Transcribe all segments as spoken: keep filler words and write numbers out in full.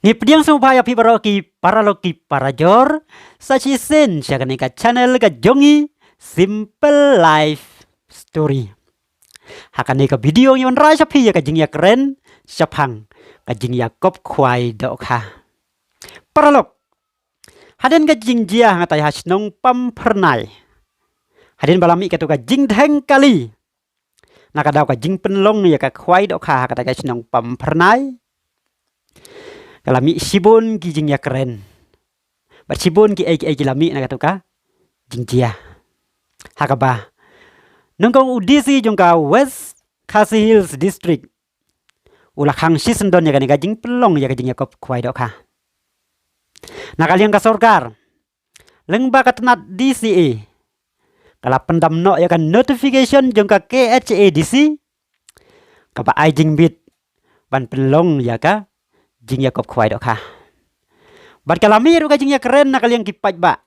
Ngi pdiang sngewbha ïa phi baroh ki paralok ki parajor, sa shisien sha kane ka channel ka jong ngi, Simple Life Story. Ha kane ka video ngi wanrah sha phi ïa ka jingïakren shaphang ka jingïakop khwai dohkha. Paralok, hadien ka jingjia hangtai ha shnong Pamphyrnai, hadien ba la mih katu ka jingdheng kali na ka daw ka jingpynlong ïa ka khwai dohkha ha kata ka shnong Pamphyrnai, ka la mih shibun ki jingïakren bad shibun kiei kiei ki la mih na katu ka jingjia. Ha kaba nyngkong u D C jong ka West Khasi Hills District u la khang shisyndon ïa kane ka jingpynlong ïa ka jingïakop khwai dohkha. Na ka liang ka sorkar, lyngba ka tnat D C A, ka la pyndam noh ïa ka notification jong ka K H A D C kaba ai jingbit ban pynlong ïa ka jingïakop khwai dohkha. Bad ka la mih ruh ka jingïakren na ka liang ki paidbah.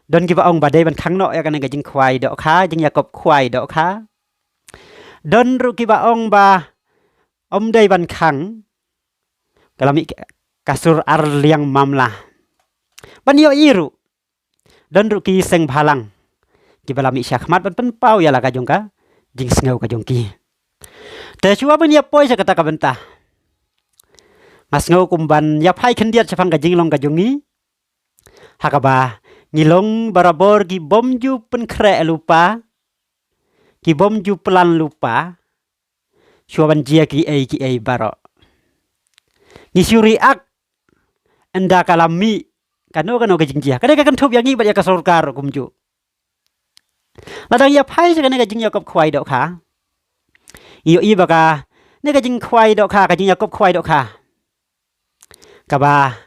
Don kiba ong ba dei ban khang noh ïa kane ka jingkhwai dohkha, jingïakop khwai dohkha. Don ruh kiba ong ba ym dei ban khang. Ka la mih ka sur ar liang mamla. Ban ïohi ruh, don ruh ki seng bhalang kiba la mih shakhmat ban pynpaw ïa la ka jong ka jingsngew ka jong ki. Te shuwa ban ïa poi sha kata ka bynta, nga sngew kum ban ïa phai khyndiat shaphang ka jinglong ka jong ngi, ha kaba ngi long barabor ki bym ju pynkhreh lypa, ki bym ju plan lypa shuwa ban jia kiei kiei baroh. Ngi shu react ynda ka la mih kano kano ka jingjia. Ka dei ka kynthup ïa ngi bad ïa ka sorkar kumjuh. Lada ngi ïa phai sha kane ka jingïakop khwai dohkha, ngi ïohi ba kane ka jingkhwai dohkha, ka jingïakop khwai dohkha, kaba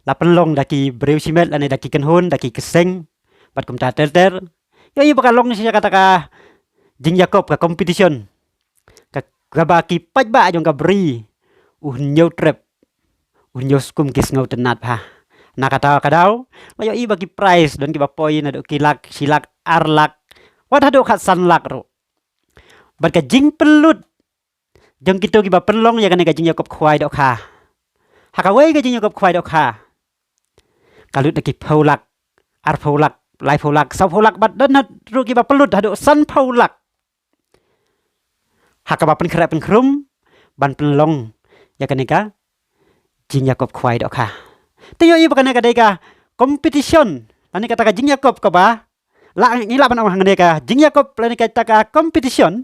la pynlong da ki briew shimet lane da ki kynhun, da ki kyrteng bad kumta ter ter. Ïohi ba ka long shisha kata ka jingïakop, ka competition, ka, kaba ki paidbah jong ka Bri u Hynñiewtrep u Hynñiewskum ki sngewtynnat bha. Na kata ka daw la ïohi ba ki prize don kiba poi naduh ki lak, shi lak, ar lak, wat haduh khatsan lak ruh. Bad ka jingpynlut jong kito kiba pynlong ïa kane ka jingïakop khwai dohkha ha kawei ka jingïakop khwai dohkha, ka lut da ki phew lak, arphew lak, laiphew lak, sawphew lak, bad don ruh kiba pynlut haduh sanphew lak ha kaba pynkhreh pynkhrum ban pynlong ïa kane ka jingïakop khwai dohkha. Te ïohi ba kane ka dei ka competition lane kata ka jingïakop kaba la ngi lah ban ong hangne ka jingïakop lane kata ka competition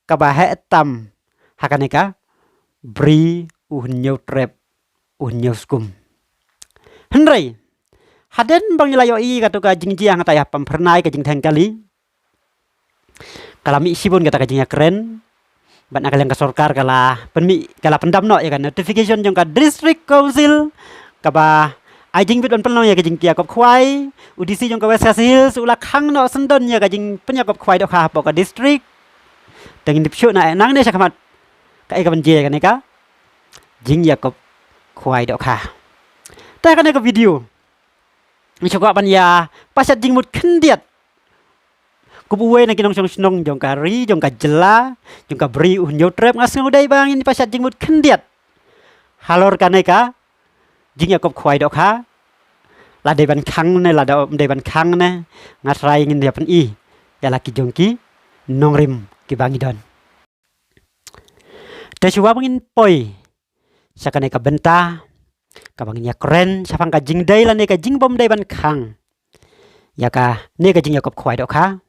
kaba heh tam ha kane ka Bri u Hynñiewtrep u Hynñiewskum. Hynrei hadien ba ngi la ïohi katu ka jingjia hangtai ha Pamphyrnai, ka jingdheng kali, ka la mih shibun kata ka jingïakren. Bad na ka liang ka sorkar ka la pynmih, ka la pyndam noh ïa ka notification jong ka District Council kaba ai jingbit ban pynlong ïa ka jingïakop khwai. U D C jong ka West Khasi Hills u la khang noh syndon ïa ka jingpynïakop khwai dohkha hapoh ka district. Te ngin ïa pyrshah na nangne shakhmat kaei kaban jia ïa kane ka jingïakop khwai dohkha. Te ha kane ka video ngi shu kwah ban ïa pashat jingmut khyndiat kum uwei na ki nongshong shnong jong ka ri, jong ka jylla, jong ka Bri u Hynñiewtrep, nga sngew dei ba ngin pashat jingmut khyndiat halor kane ka jingïakop khwai dohkha. La dei ban khang ne lada ym dei ban khang ne, nga trai ngin ïa pyni ïa la ki jong ki nongrim kiba ngi don. Te shuwa ba ngin poi sha kane ka bynta kaba ngin ïakren shaphang ka jingdei lane ka jingbym dei ban khang ïa kane ka jingïakop khwai dohkha,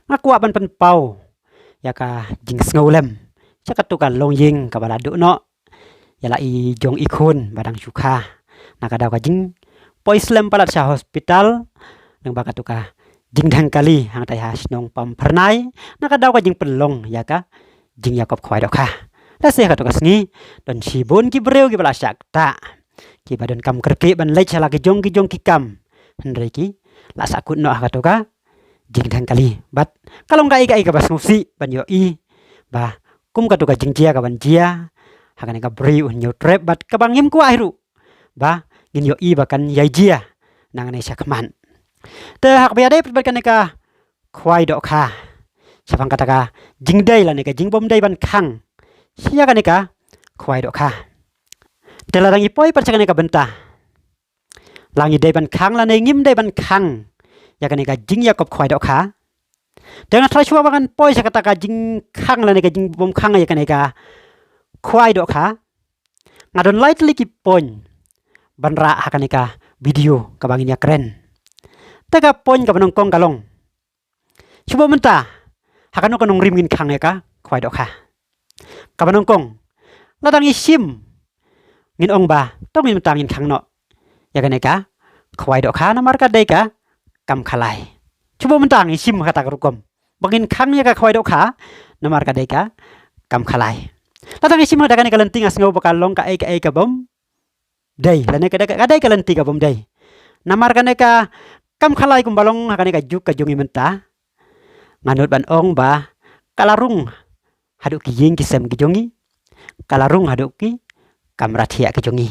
nga kwah ban pynpaw ïa ka jingsngewlem sha katu ka longïing kaba la duh noh ïa la i jong i khun ba dang shu kha na ka daw ka jingpoi slem palat sha hospital lyngba katu ka jingdheng kali hangtai ha shnong Pamphyrnai na ka daw ka jingpynlong ïa ka jingïakop khwai dohkha. Lehse ha katu ka sngi don shibun ki briew kiba la shah ktah, kiba donkam kyrkieh ban leit sha la ki jong ki jong ki kam, hynrei ki la sahkut noh ha katu ka jingdheng kali. Bad ka long kaei kaei kaba sngewsih ban ïohi ba kum katu ka jingjia kaban jia ha kane ka bri u hynñiew trep bad kaba ngim kwah hi ruh ba ngin ïohi ba kan ïai jia nangne shakhmat. Te ha kaba ïadei pat bad kane ka khwai dohkha, shaphang kata ka jingdei lane ka jingbym dei ban khang ïa kane ka khwai dohkha. Te lada ngi poi pat sha kane ka bynta, la ngi dei ban khang lane ngim dei ban khang ïa kane ka jingïakop khwai dohkha. Te nga tharai shuwa ba ngan poi sha kata ka jingkhang lane ka jingbym khang ïa kane ka khwai dohkha, nga don lai tylli ki point ban rah ha kane ka video kaba ngin ïakren. Te ka point kaba nyngkong ka long, shu buh mynta ha kano ka nongrim ngin khang ïa ka khwai dohkha. Kaba nyngkong, lada ngi shim ngin ong ba to ngin mynta ngin khang noh ïa kane ka khwai dohkha namar ka dei ka kam khalai. Shu buh mynta ngi shim ha kata ka rukom ba ngin khang ïa ka khwai dohkha namar ka dei ka kam khalai. Lada ngi shim ha kane ka lynti nga sngew ba ka long kaei kaei kabym dei lane ka dei ka, ka dei ka lynti kabym dei. Namar kane ka kam khalai kumba long ha kane ka juk ka jong ngi mynta, nga nud ban ong ba ka la rung haduh ki ïing ki sem ki jong ngi, ka la rung haduh ki kamra thiah ki jong ngi.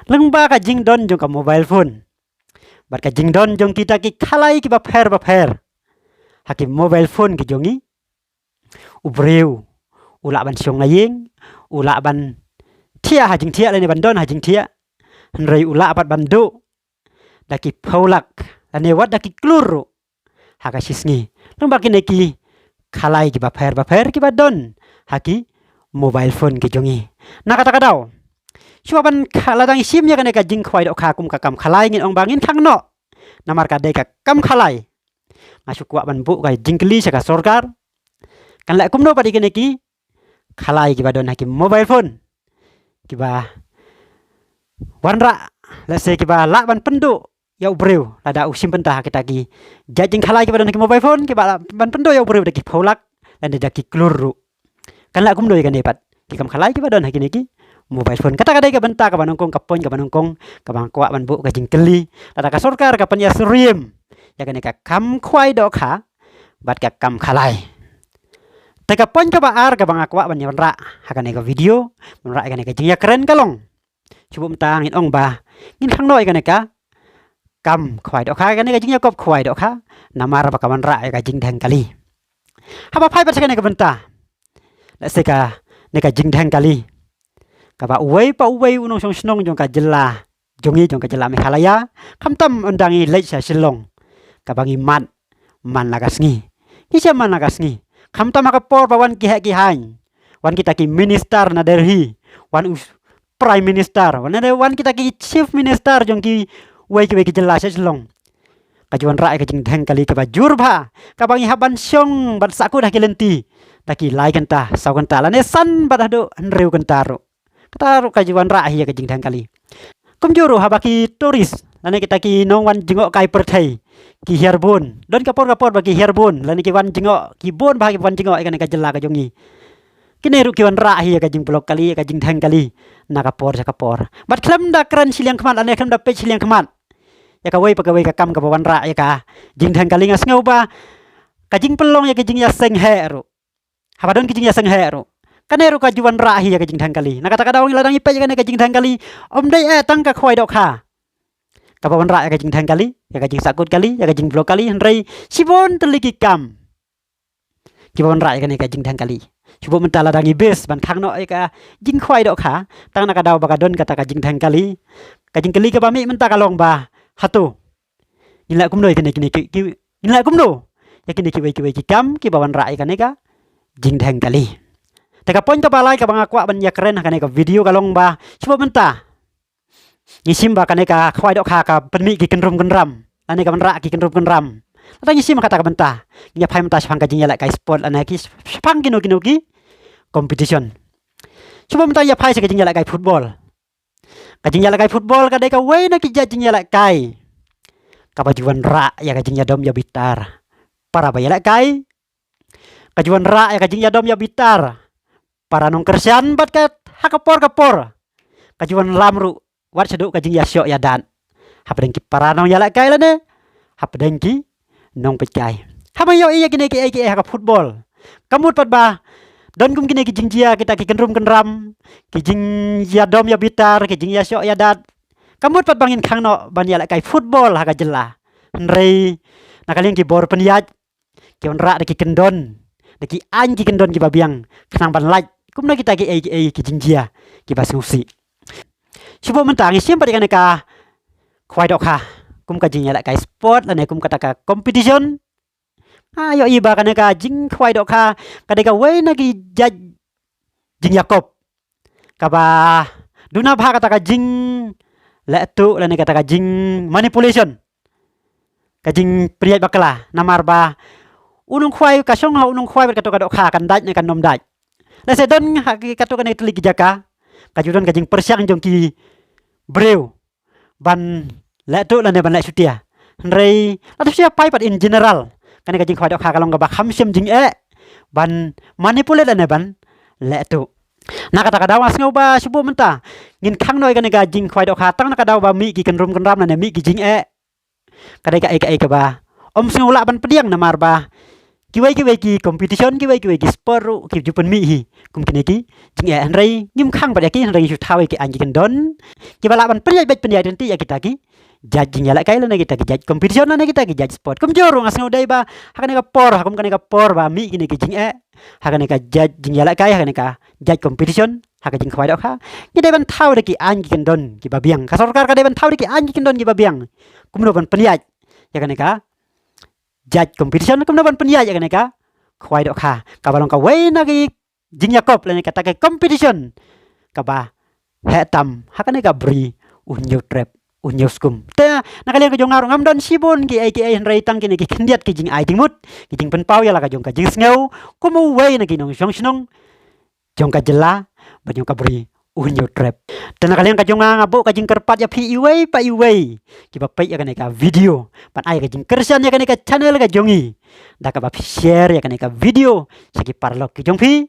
Lyngba ka jingdon jong ka mobile phone bad ka jingdon jong kita ki khalai kiba pher ba pher ha ki mobile phone ki jong ngi, u briew u lah ban shong na ïing, u lah ban thiah ha jingthiah lane ban don ha jingthiah, hynrei u lah pat ban duh da ki phew lak lane wat da ki klur ruh ha ka shi sngi lyngba kine ki khalai kiba pher ba pher kiba don ha ki mobile phone ki jong ngi. Na kata ka daw, shuwa ban kha, lada ngi shim ïa kane ka jingkhwai dohkha kum ka kam khalai ngin ong ba ngin khang noh namar ka dei ka kam khalai. Nga shu kwah ban buh ka jingkylli sha ka sorkar, kan leh kumno pat ïa kine ki khalai kiba don ha ki mobile phone kiba wanrah, lehse kiba lah ban pynduh ïa u briew lada u shim bynta ha kita ki jait jingkhalai kiba don ha ki mobile phone, kiba lah ban pynduh ïa u briew da ki phew lak lane da ki klur ruh. Kan lah kumno ïa kane pat ki kam khalai kiba don ha kine ki mobile phone? Kata ka dei ka bynta kaba nyngkong, ka point kaba nyngkong kaba nga kwah ban buh ka jingkylli. Lada ka sorkar ka pynïasyriem ïa kane ka kam khwai dohkha bad ka kam khalai. Te ka point kaba ar kaba nga kwah ban wanrah ha kane ka video, wanrah ïa kane ka jingïakren ka long, shu buh mynta ngin ong ba ngin khang noh ïa kane ka kam khwai dohkha, kane ka jingïakop khwai dohkha namar ba ka wanrah ïa ka jingdheng kali. Haba phai pat sha kane ka bynta, lehse kane ka jingdheng kali kaba uwei pa uwei u nongshong shnong jong ka jylla jong ngi, jong ka jylla Meghalaya, khamtam ynda ngi leit sha Shillong kaba ngi mad man la ka sngi, ngi shem man la ka sngi. Khamtam ha ka por ba wan ki heh ki haiñ, wan kita ki minister na Delhi, wan u prime minister, wan, wan kita ki chief minister jong kiwei kiwei ki jylla sha Shillong, ka ju wanrah ïa ka jingdheng kali kaba jur bha kaba ngi hap ban shong ban sahkut ha ki lynti da ki lai kynta, saw kynta lane san bad haduh hynriew kynta ruh. Kata ruh ka ju wanrah hi ïa ka jingdheng kali. Kumjuh ruh haba ki tourist lane kita ki nongwan jngoh kai pyrthei, ki hiar bun, don ka por ka por ba ki hiar bun lane ki wan jngoh, ki bun bha ki wan jngoh ïa kane ka jylla ka jong ngi. Kine ruh ki wanrah hi ïa ka jingblok kali, ïa ka jingdheng kali na ka por sha ka por. Bad khlem da kren shiliang khmat lane khlem da peit shiliang khmat ïa kawei pa kawei ka kam kaba wanrah ïa ka jingdheng kali, nga sngew ba ka jingpynlong ïa ka jingïaseng heh ruh, haba don ka jingïaseng heh ruh, kane ruh ka ju wanrah hi ïa ka jingdheng kali. Na kata ka daw ngi, lada ngi peit ïa kane ka jingdheng kali, ym dei eh tang ka khwai dohkha kaba wanrah ïa ka jingdheng kali, ïa ka jingsahkut kali, ïa ka jingblok kali, hynrei shibun tylli ki kam kiba wanrah ïa kane ka jingdheng kali. Shu buh mynta lada ngi bes ban khang noh ïa ka jingkhwai dohkha, tang na ka daw ba ka don kata ka jingdheng kali, ka jingkylli kaba mih mynta ka long ba hato ngin leh kumno ïa kine, kine ki, ki, ngin leh kumno ïa kine kiwei kiwei ki kam kiba wanrah ïa kane ka jingdheng kali. Te ka point kaba lai kaba nga kwah ban ïakren ha kane ka video ka long ba shu buh mynta ngi shim ba kane ka khwai dohkha ka pynmih ki kynrum kynram lane ka wanrah ki kynrum kynram. Lada ngi shim kata ka bynta, ngi ïa phai mynta shaphang ka jingïalehkai sport lane ki shaphang kino kino ki competition. Shu buh mynta ngi ïa phai sha ka jingïalehkai football. Ka jingïalehkai football ka dei kawei na ki jait jingïalehkai kaba ju wanrah ïa ka jingïadom ïabitar para ba ïalehkai, ka ju wanrah ïa ka jingïadom ïabitar para nongkyrshan bad ka ha ka por ka por ka ju wanlam ruh wat shaduh ka jingïashoh ïadat hapdeng ki para nongïalehkai lane hapdeng ki nongpeitkai. Haba ïohi ïa kine kiei kiei ha ka football, ka mut pat ba Don kum kine ki jingjia kita ki kynrum kynram, ki jingïadom ïabitar, ki jingïashoh ïadat. Ka mut pat ba ngin khang noh ban ïalehkai football ha ka jylla. Hynrei na ka liang ki bor pynïaid ki wanrah da ki kyndon, da ki aiñ ki kyndon kiba biang, khnang ban lait kumno kita ki ei ki ei ki jingjia kiba sngewsih. Shu bun mynta ngi shim pat ïa kane ka khwai dohkha kum ka jingïalehkai sport lane kum kata ka competition. Nga ïohi ba kane ka jingkhwai dohkha ka dei kawei na ki jait jingïakop kaba duna bha kata ka jinglehtuh lane kata ka jingmanipulation, ka jingpynïaid bakla. Namar ba u nongkhwai ka shong ha u nongkhwai bad kato ka dohkha, kan dait ne kan nym dait. Lehse don ha ki kato kane tylli ki jaka ka ju don ka jingpyrshang jong ki briew ban lehtuh lane ban leh shutia. Hynrei lada shu ïa peit pat in general, kane ka jingkhwai dohkha ka long kaba kham shym jingeh ban manipulate lane ban lehtuh. Na kata ka daw nga sngew ba shu bun mynta ngin khang noh ïa kane ka jingkhwai dohkha tang na ka daw ba mih ki kynrum kynram lane mih ki jingeh. Ka dei kaei kaei kaba ym sngew lah ban pdiang namar ba kiwei kiwei ki competition, kiwei kiwei ki sport ruh ki ju pynmih hi kum kine ki jingeh. Hynrei ngim khang pat ïa ki, hynrei ngi shu thaw ïa ki aiñ ki kyndon kiba lah ban pynïaid beit pynïaid ryntih ïa kita ki jait jingïalehkai lane kita ki jait competition lane kita ki jait sport. Kumjuh ruh nga sngew dei ba ha kane ka por, ha kum kane ka por ba mih kine ki jingeh, ha kane ka jait jingïalehkai, ha kane ka jait competition, ha ka jingkhwai dohkha, ngi dei ban thaw da ki aiñ ki kyndon kiba biang. Ka sorkar ka dei ban thaw da ki aiñ ki kyndon kiba biang kumno ban pynïaid ïa kane ka jait competition, kumno ban pynïaid ïa kane ka khwai dohkha kaba long kawei na ki jingïakop lane kata ka competition kaba heh tam ha kane ka bri u Hynñiewtrep u Hynñiewskum. Te na ka liang ka jong nga ruh ngam don shibun ki ei ki ei, hynrei tang kine ki khyndiat ki jingai jingmut, ki jingpynpaw ïa la ka jong ka jingsngew kum uwei na ki nongshong shnong jong ka jylla bad jong ka bri u Hynñiewtrep. Te na ka liang ka jong nga nga buh ka jingkyrpad ïa phi iwei pa iwei kiba peit ïa kane ka video ban ai ka jingkyrshan ïa kane ka channel ka jong ngi da kaba phi share ïa kane ka video sha ki paralok ki jong phi,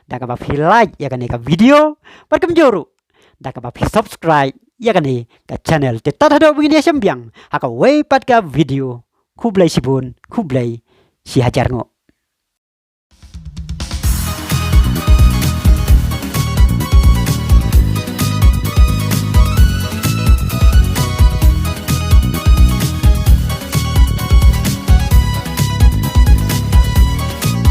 da kaba phi like ïa kane ka video, bad kumjuh ruh da kaba phi subscribe ïa kane ka channel. Te tad haduh ba ngin ïashem biang ha kawei pat ka video, khublei shibun, khublei shihajar nguh.